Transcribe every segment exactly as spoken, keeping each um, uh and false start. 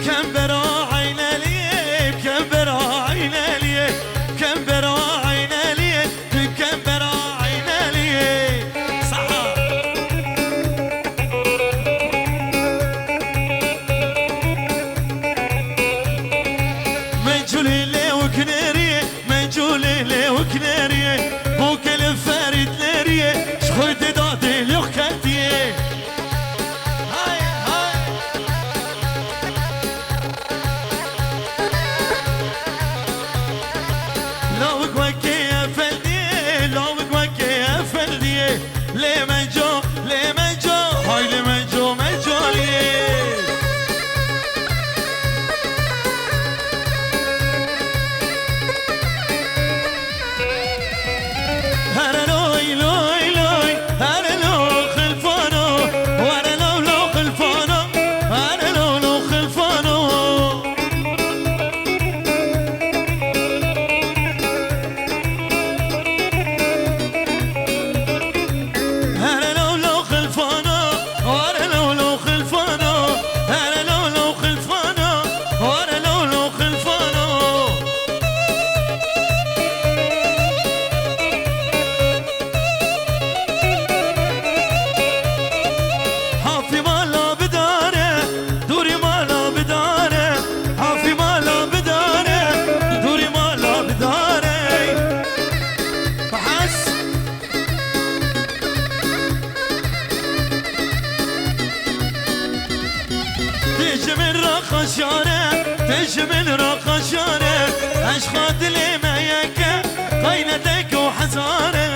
Kembera Eyneliyê, kembera Eyneliyê, kembera Eyneliyê, tu kembera Eyneliyê. Saha. Meculê lê û kineriyê, meculê lê û kineriyê, bûkelê ferîtleriyê, ji xwe tê dadê lê xetiyê. Hay, hay. Lawik wekê efeldiyê, lawik wekê efeldiyê. Lê meco, lê meco, hay lê meco, mecoliyê. Here loy, loy, loy, here lo xilfano, were lo, lo xilfano, here lo, lo xilfano. Here lo, lo xilfano, here lo, lo xilfano, here lo, lo xilfano, here lo, lo xilfano. Hafî mala bidare, dûrî mala bidare, hafî mala bidare, dûrî mala bidare. Behs. Tê ji min re xeşan e, tê ji min re xeşan e, ez ji xwe dilê me yek e, qey ne deng û hezar e.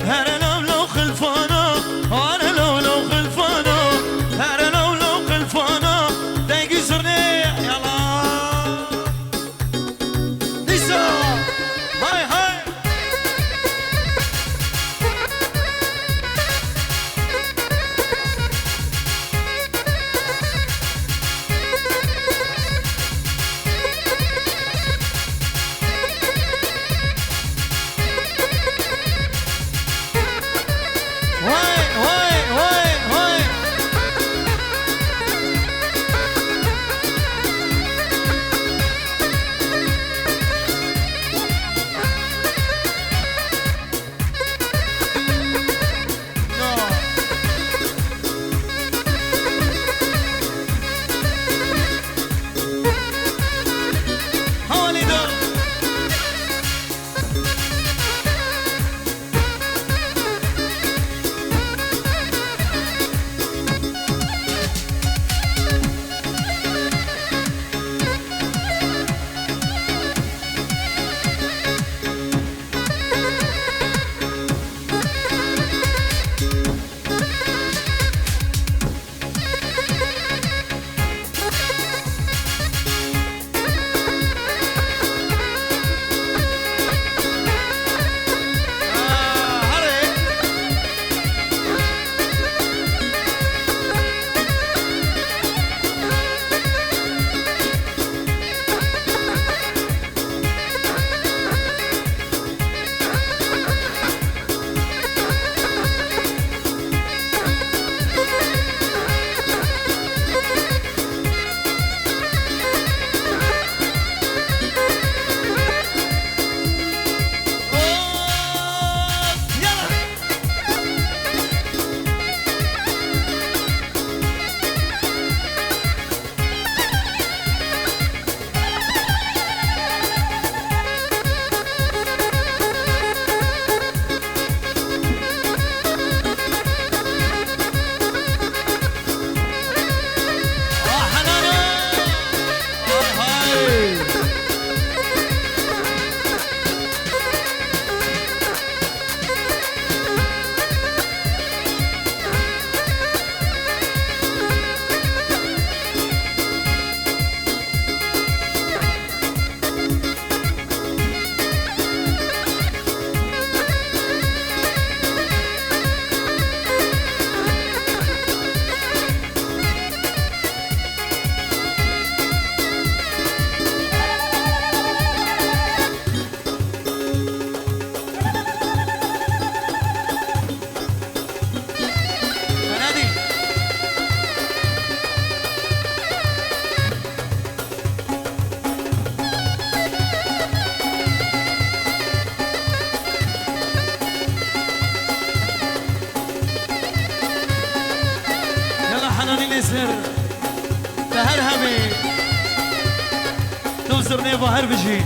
Here lo, lo xilfano, here lo, lo xilfano, here lo, lo xilfano, dengî zirnê, yala. Dîsa, hay, hay. Nêva her bijî.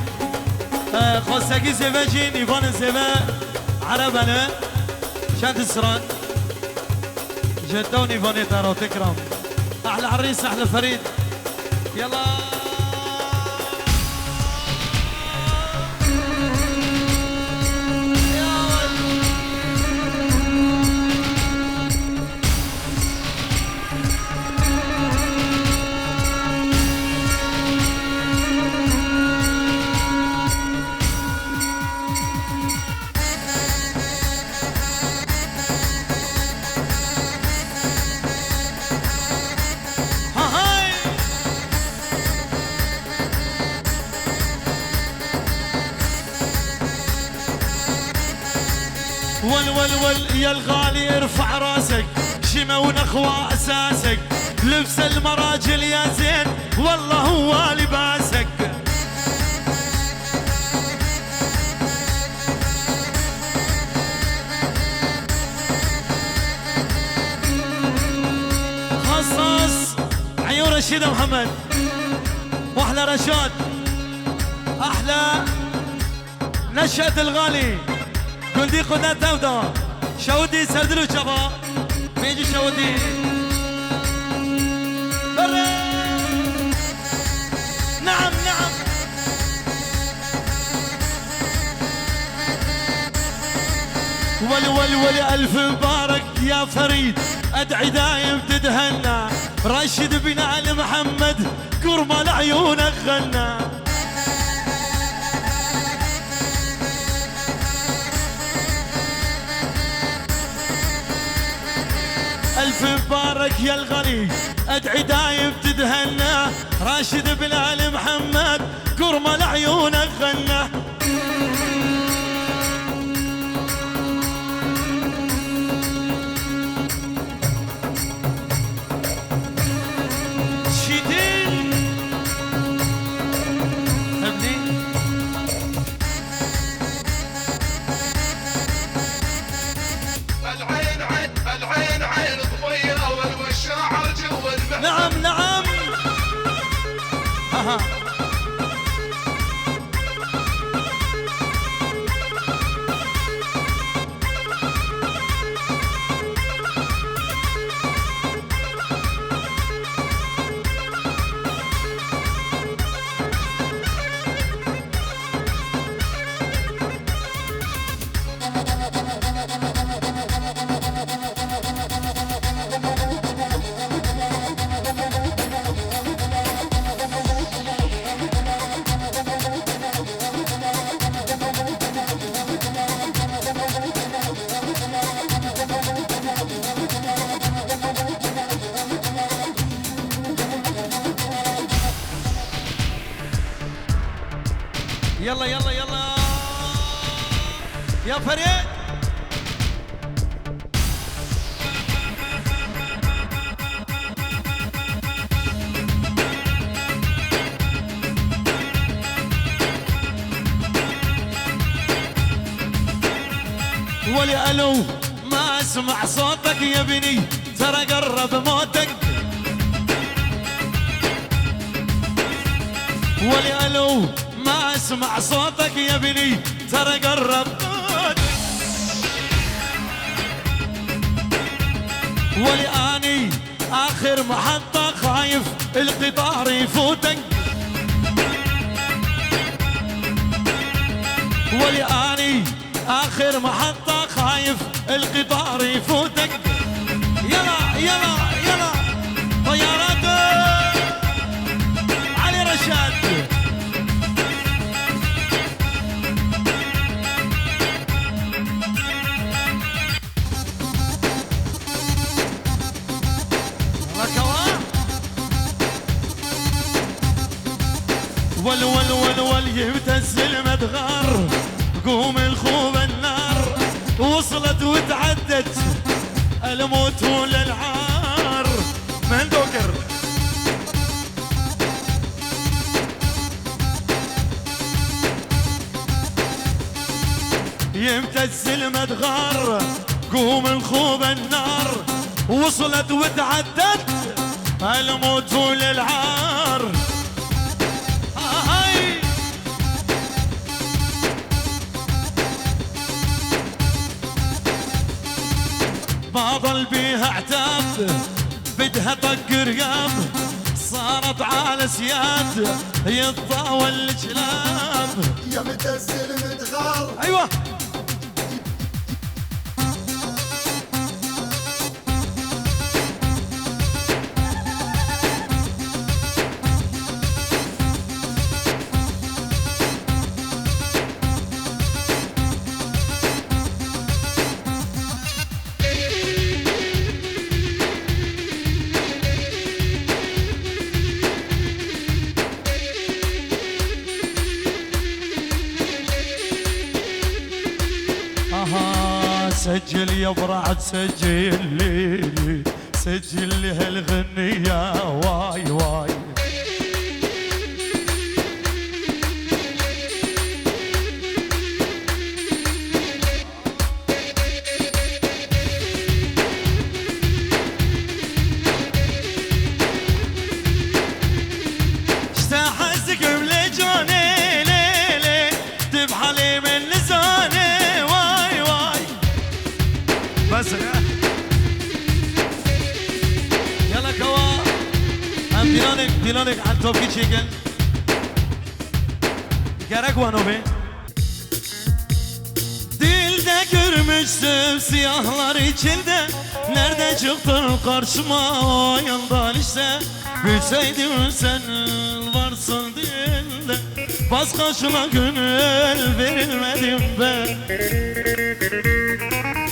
E, xwestekî zêve jî, nîvanê zêve erebe ne. Çend stran. Ji te û nîvanê te re têkiram. Ehle Erîs, ehle Ferîd. Yalla. ول، ول، ول، يا الغالي ارفع راسك، شمة ونخوة أساسك، لبس المراجل يا زين، والله هو لباسك. خصص عيون رشيد محمد وأحلى رشاد، أحلى نشأة الغالي. Gundî Qudnet Tewda. Şewitî Serdil û Çaba. Pêncî Şewitî. Berê. Neam, neam. ول، ول، ول، ألف مبارك يا فريد، أدعي دايم تتهنى. راشد بن آل محمد، قرمة لعيونك غنى. ألف مبارك يا الغالي، أدعي دايم تتهنى. راشد بن آل محمد، قرمة لعيونك غنى. شيدين. فهمتني؟ العين عين، العين عين الضية والوشاعر جو المحفل. نعم، نعم. ها، ها. يلا، يلا، يلا. يا فريد. ولي ألو، ما أسمع صوتك يا ابني، ترى قرب موتك. ولي ألو، ما أسمع صوتك يا ابني، ترى قرب موتك. ولي أني آخر محطة، خايف القطار يفوتك. ولي أني آخر محطة، خايف القطار يفوتك. يلا، يلا، يلا. طيارات علي رشاد. ركوا. ول، ول، ول، ول، يهمت الزلمة تغار. قوم الخوب النار. وصلت وتعدت الموت وللعار. من دوكر. يمتى الزلمة تغار، قوم الخوب النار، وصلت وتعدت الموت وللعار. هاي. ما ظل بيها عتاب، بدها طق رقاب، صارت على سياد، يتطاول الكلام. يا متزل متغار. ايوه. اها، سجل يا برعد، سجل لي، سجل لي هالغنية، واي واي. اشتاح الزقم لجوني ليلي، تبحلي من لزوني، واي واي. بس يلا كوا. Em dîlanek, dîlanek el topî çêkin. Gerek wano be. Dilde görmüştüm siyahlar içinde. Nerede çıktın karşıma o yandan işte. Bilseydim sen varsın dilde. Başkasına gönül verilmedim ben.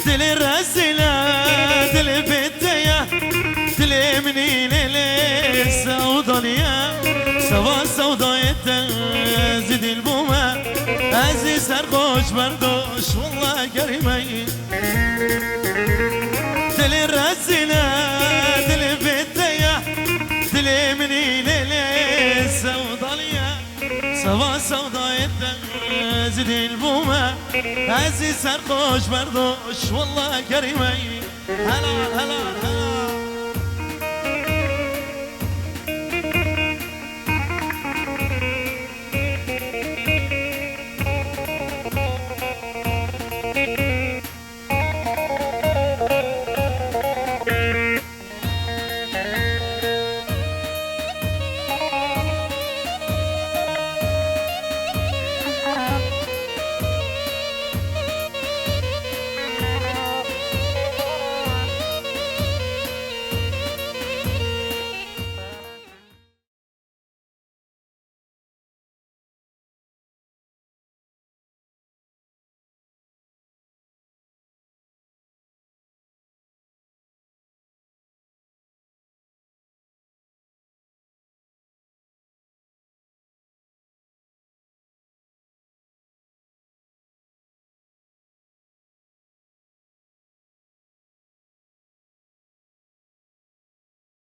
Dilê rezîle, dilê bêteya, dilê min î lêlê sewdaliye. Sewa sewdayê te ez ê dîl bûme, ez ê serxoş berdoş walla kerîmeyî. Dilê rezîle, dilê bêteya, dilê min î lêlê sewdaliye. Sewa sewdayê te ez ê dîl bûme, ez ê serxoş berdoş walla kerîmeyî. Helal, helal, helal.